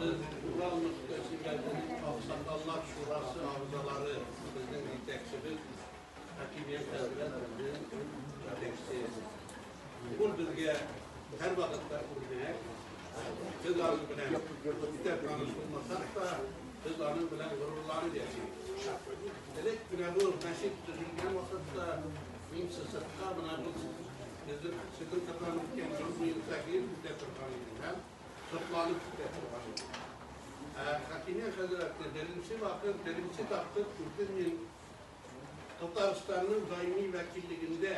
Biz Ural Müftüsü Gəldinin Ağsaqqallar Şurası ağzaları, bizning yetakchimiz Hakimiyat Hazrat bizning yetakchisi. Ул безгә һәр вакытта үрнәк. Без аның белән битәр таныш булмасак та, без аның белән горурланып яшибез. Элек менә бу мәчет төзелгән вакытта мин сызыкка менә бу безнең сызыктан үткән юл буенча килеп үтә торган идем һәм сокланып үтә торган идем. Хакимия хәзрәтне беренче вакыт, беренче тапкыр күрдем мин Татарстанның даими вәкиллегендә.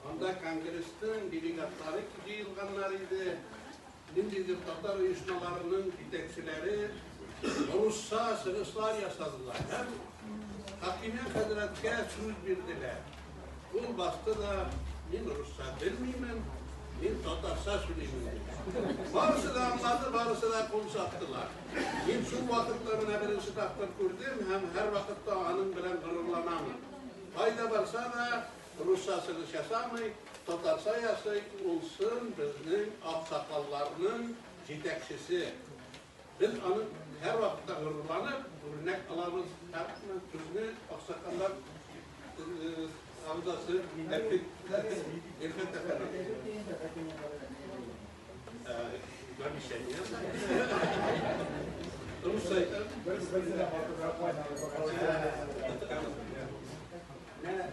Анда конгрессның делегатлары җыелганнар иде. Ниндидер татар оешмаларының җитәкчеләре русча чыгышлар ясадылар һәм Хакимия хәзрәткә сүз бирделәр. Ул басты да, мин русча белмимен, мин татарча сөйлимен диде. Барысы да аңлады, барысы да кул чаптылар. Мин шул вакытта менә беренче тапкыр күрдем һәм һәрвакытта аның белән горурланамын. Кайда барса да, русча чыгыш ясамый, татарча ясый, ул чын безнең аксакалларның җитәкчесе. Без аны һәрвакытта горурланып, үрнәк алабыз һәм сүзне аксакаллар әгъзасы Илфат әфәнде. Обещание. Русча әйтәм. Менә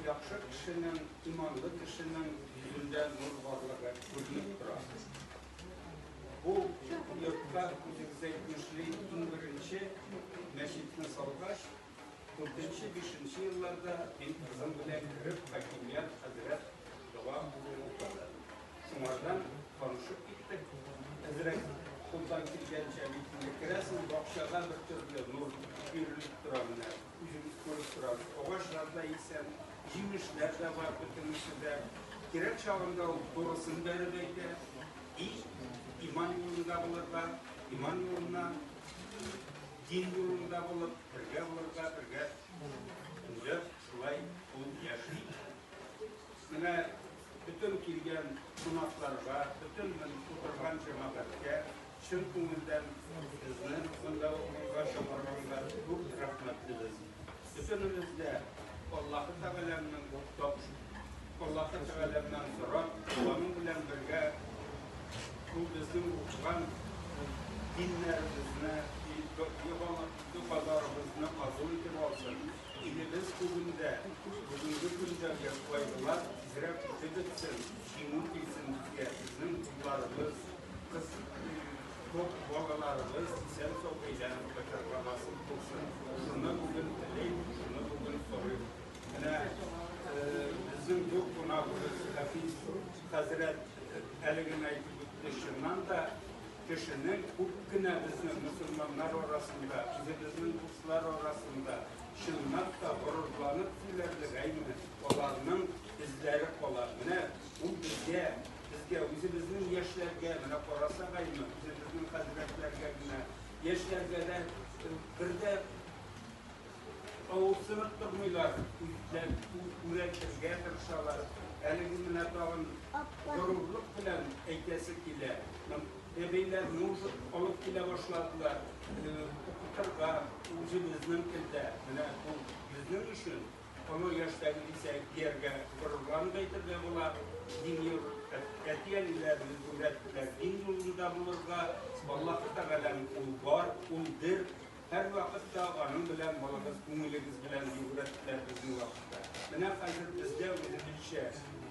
яхшы кешенең, иманлы кешенең йөзендә нур барлыгы күренеп тора. Бу йортка, үзегез әйтмешли, иң беренче мәчетне салгач, дүртенче, бишенче елларда мин кызым белән кереп, хакимият хәзрәт дога укыды. Шуңардан танышып киттек. Әзрәк кулдан килгәнчә бит инде керәсең, бакчага бер төрле нур бирелеп тора менә. Үзегез күреп торасыз. Агачлар да исән, җимешләр дә бар бөтенесе дә. Кирәк чагында ул турысын бәреп әйтә. И иман юлында булырга, иман юлына, дин юлында булып, бергә булырга, бергә өндәп, шулай ул яши. Менә бөтен килгән кунакларга, бөтен утырган җәмәгатькә чын күңелдән безне монда укырга чакырганга күп рәхмәтлебез. Бөтенебез дә Аллаһы Тәгаләнең Аллаһы Тәгаләннән сорап, аның белән бергә ул безнең укыган диннәребезне, догаларыбызны кабул итеп алсын. Илебез күгендә, бүгенге көндәге кайгылар тизрәк үтеп бетсен, җиңү килсен безгә, безнең улларыбыз, кыз, күп балаларыбыз исән-сау әйләнеп кайтырга насыйп булсын. Шуны бүген телим, шуны бүген сорыйм. Менә безнең зур кунагыбыз Хафиз хәзрәт әле генә әйтеп үтте, чыннан да кешенең күп кенә безнең мөселманнар арасында, үзебезнең дуслар арасында чынлап та горурланып сөйләрлек әйме, аларның эзләре кала. Менә ул безгә, безгә үзебезнең яшьләргә, менә карасак әйме, үзебезнең хәзрәтләргә генә, яшьләргә дә бер дә авырсынып тормыйлар, үзләр үрәтергә тырышалар. Әлеге менә тагын горурлык белән әйтәсе килә. Бәбәйләрне уже алып килә башладылар. Укытырга үзебезнең телдә. Менә бу безнең өчен олы яшьтәге дисә дияргә горурланып әйтергә була. Дин әти-әниләребез өйрәттеләр дин юлында булырга. Аллаһы Тәгаләнең ул бар, ул бер. Һәр вакытта аның белән булыгыз, күңелегез белән дип өйрәттеләр безнең вакытта. Менә хәзер бездә үзебезчә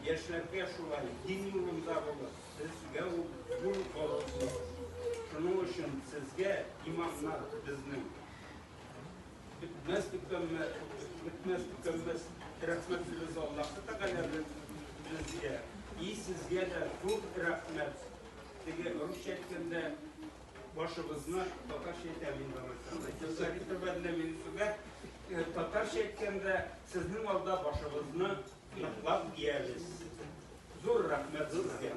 яшьләргә шулай дин юлында булып, безгә ул зур горурлык. Шуның өчен сезгә имамнар безнең бетмәс төкәнмәс, бетмәс төкәнмәс рәхмәтебез Аллаһы Тәгалә безгә. И сезгә дә зур рәхмәт. Теге русча әйткәндә башыбызны татарча әйтәм инде алайса. Татарча әйткәндә сезнең алда башыбызны ныклап иябез. Зур рәхмәт сезгә.